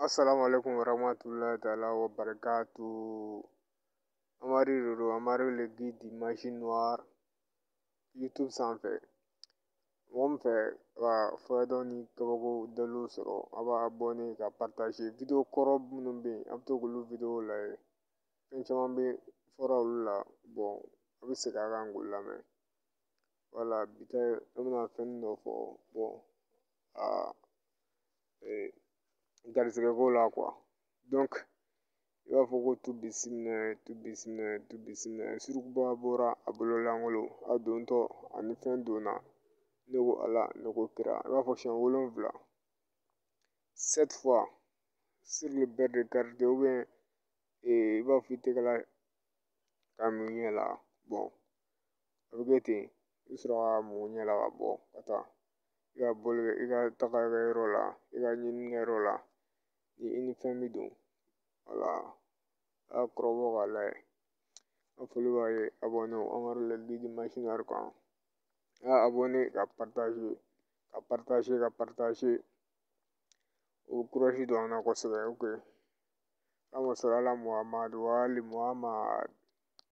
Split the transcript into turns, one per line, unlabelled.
Assalamu alaikum warahmatullahi ta'ala wa barakatuh. Amari de don, Amari le guide du magie noire YouTube sanfɛ. Mɔgɔ min fɛ ka fɛn ni kabako dalilu sɔrɔ, a b'a abonné ka partager. Vidéo kɔrɔ minnu bɛ yen, a bɛ to k'olu vidéo lajɛ. Fɛn caman bɛ fɔra olu la. Bon, a bɛ segin a kan k'u lamɛn. Wala bi ta, an bɛna fɛn dɔ fɔ. Bon, aa garisɛgɛ ko la quoi. Donc i b'a fɔ ko tu bisimila, tu bisimila, tu bisimila. Surukuba bɔra a bolo lankolon, a dontɔ ani fɛn donna. Ne ko Ala, ne ko kira. I b'a fɔ siɲɛ 7, sept fois sur le beurre de karité, ou bien i b'a fɔ i tɛgɛla ka mun ɲɛ la. Bon, a bɛ kɛ ten, i bɛ sɔrɔ ka mun ɲɛ la ka bɔ ka taa i ka boli kɛ, i ka taga i ka yɔrɔ la, i ka ɲininikɛyɔrɔ la, ni i ni fɛn bɛ don. Wala a y'a kɔrɔbɔ k'a lajɛ. An foli b'a ye abonné Amadu le guide magie noire kan. A y'a abonné ka partager, ka partager, ka partager. O courage don an na kosɛbɛ. Ok, Allahumma salli ala Muhammad wa ali Muhammad.